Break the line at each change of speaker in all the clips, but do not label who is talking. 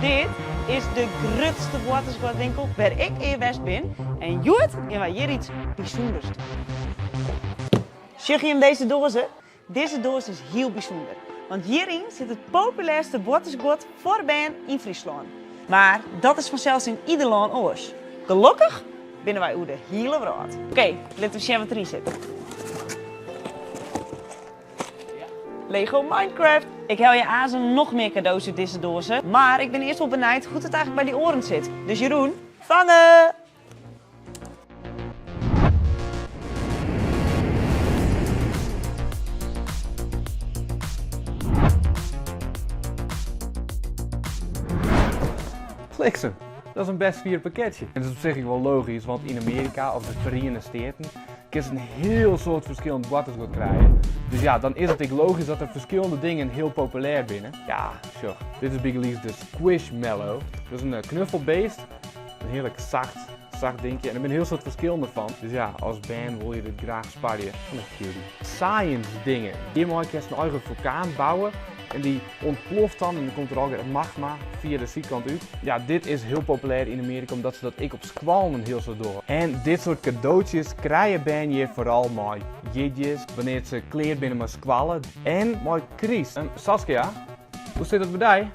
Dit is de grutste boartersguodwinkel wêr ik ea west bin en hjoed gean wy hjir iets bysûnders dwaan. Sjogge jim dizze doaze? Dizze doas is hiel bysûnder, want hjiryn sit it populêrste boartersguod foar bern yn Fryslân. Mar dat is fansels yn ieder lân oars. Gelokkich binne wy oer de hiele wrâld. Oké, litte we sjen wat deryn sit. Lego Minecraft! Ik helje aansen noch mear kado's út dizze doaze, mar ik bin earst wol benijd hoe't it eigentlik by dy oaren sit. Dus Jeroen, fange!
Bliksem, dat is in best swier pakketsje. En dat is op sich ek wol logysk, want yn Amearika of de Feriene Steaten kinst in hiel soad ferskillend boartersguod krije. Dus ja, dan is it ek logysk dat der ferskillende dingen hiel populêr binne. Ja, sjoch, dit is bygelyks de Squishmallow. Dat is in knuffelbeest. In hearlik sacht, sacht dinkje. En der binne hiel soad ferskillende fan. Dus ja, as bern wol je dit graach sparje. Fan de cutie. Science dingen. Hjirmei kinst in eigen fulkaan bouwe. En dy ûntploft dan en dan komt der allegear magma fia de sydkant út. Ja, dit is hiel populêr yn Amearika omdat se dat ek op skoallen in hiel soad dogge. En dit soart kadootsjes krije bern hjir foaral mei jierdeis, wannear't se klear binne mei skoalle en mei kryst. Saskia, hoe sit it by dy?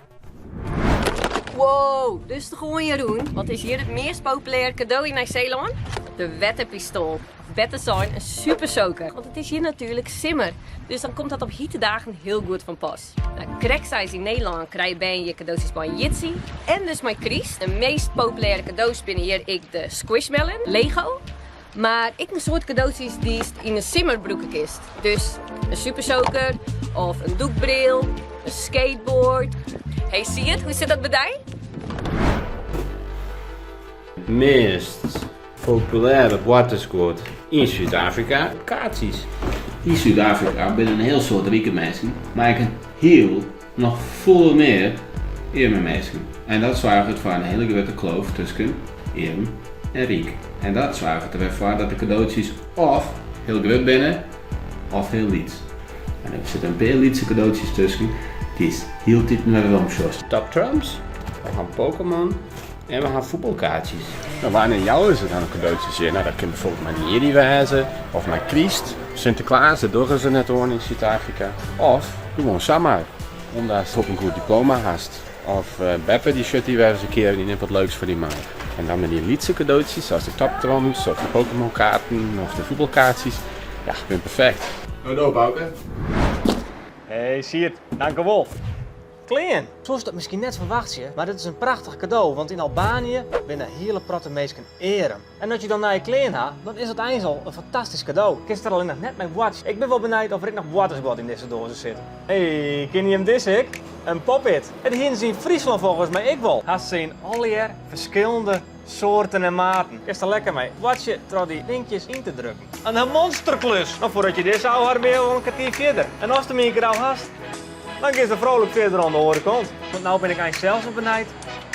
Wow, rêstich oan Jeroen. Wat is hjir it meast populêre kado yn Nij-Seelân? De wetterpistoal. Of better sein, in supersoaker. Want it is hjir natuerlik simmer, dus dan komt dat op hite dagen hiel goed fan pas. Nou, krekt sa as yn Nederlân krije bern hjir kadootjes mei jierdei en dus mei kryst. De meast populêre kado's binne hjir ek de Squishmallow, Lego, mar ek in soad kadootjes dy'tst yn de simmer brûke kinst. Dus in supersoaker of in dûkbril, in skateboard. Hey Sierd, hoe sit dat by dy?
Meast populêre boartersguod yn Súd-Afrika, kaartsjes. Yn Súd-Afrika binne in hiel soad rike minsken, mar ek in hiel noch folle mear earme minsken. En dat soarget foar in hiele grutte kloof tusken earm en ryk. En dat soarget der wer foar dat de kadootsjes of hiel grut binne of hiel lyts. En der sitte in pear lytse kadootsjes tusken dy'tst hieltyd wer werom sjochst. Top Trumps, we ha Pokémon en we ha fuotbalkaartsjes. No, wannear jouwe se dan kadootsjes hjir? No, dat kin bijvoorbeeld mei in jierdei wêze of mei kryst. Sinteklaas, dat dogge se net oan yn Súd-Afrika. Of gewoan samar, omdatst op in goed diploma hast. Of beppe dy sjocht dy wer ris in kear en dy nimt wat leuks foar dy mei. En dan mei dy lytse kadootsjes, sa as de Top Trumps of de Pokémon kaarten of de fuotbalkaartsjes. Ja, bin perfekt. No do, Bouke.
Hey Sierd, dankewol.
Klean! Soest dat miskien net ferwachtsje, mar dit is in prachtich kado, want yn Albanië binne hiele protte minsken earm. En as je dan nije klean ha, dan is dat eins al in fantastysk kado. Kinst der allinnich net mei boartsje. Ik bin wol benijd of der ek noch boartersguod yn dizze doaze sit. Hey, kenne jim dizze ek? In pop-it. Dat hiene se yn Fryslân folgens my ek wol. Hast se yn allegear ferskillende soarten en maten. Kinst der lekker mei boartsje troch dy dinkjes yn te drukken. In monsterklus! No foardat je dizze ôf hawwe binne je al in kertier fierder. En ast him ien kear ôf hast, dan giest der frolik fierder oan de oare kant. Want no bin ik eins sels wol benijd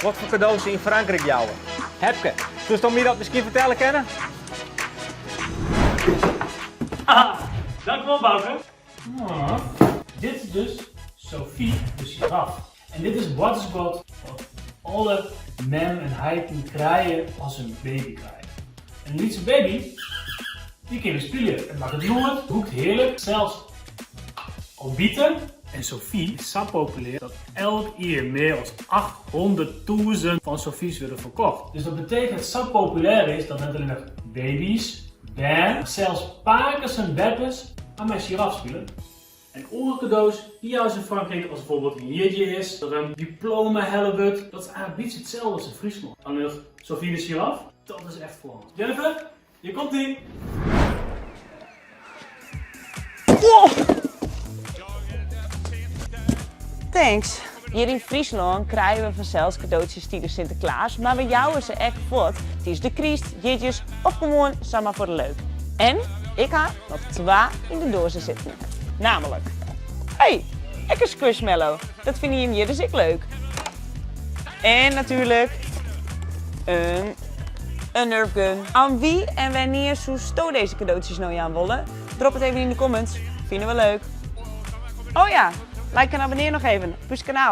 wat foar kado's se yn Frankryk jouwe. Hepke, soesto my dat miskien fertelle kinne?
Ah, dankjewol Bouke. Ah, dit is dus Sophie de giraf. En dit is boartersguod wat alle mem en heiten krije as se in baby krije. In lytse baby, dy kin wer spylje. It makket lûd, rûkt hearlik, sels al bite. En Sophie is sa populêr dat elk jier mear as 800.000 fan Sophies wurde ferkocht. Dus dat betekent dat it sa populêr is dat net allinnich baby's, bern, mar sels pakes en beppes har mei giraf spile. En oare kado's dy jouwe se yn Frankryk as bijvoorbeeld in jierdei is, dat der in diploma helle wurdt. Dat is eigentlik bytsje itselde as yn Fryslân. Allinnich Sophie de giraf, dat is echt Frânsk. Jennifer, hjir komt ie!
Thanks. Hjir yn Fryslân krije we fansels kadootsjes tidens Sinteklaas, mar we jouwe se ek fuort tidens de kryst, jierdeis of gewoan samar foar de leuk. En ik ha noch twa yn de doaze sitten. Namelijk, hey, ek in Squishmallow. Dat fine jim hjir dus ek leuk. En natuerlik in in Nerf gun. Oan wie en wannear soesto dizze kadootsjes no jaan wolle? Drop it even yn de comments. Fine we leuk. Oh ja, like en abonnear noch even op ús kanaal.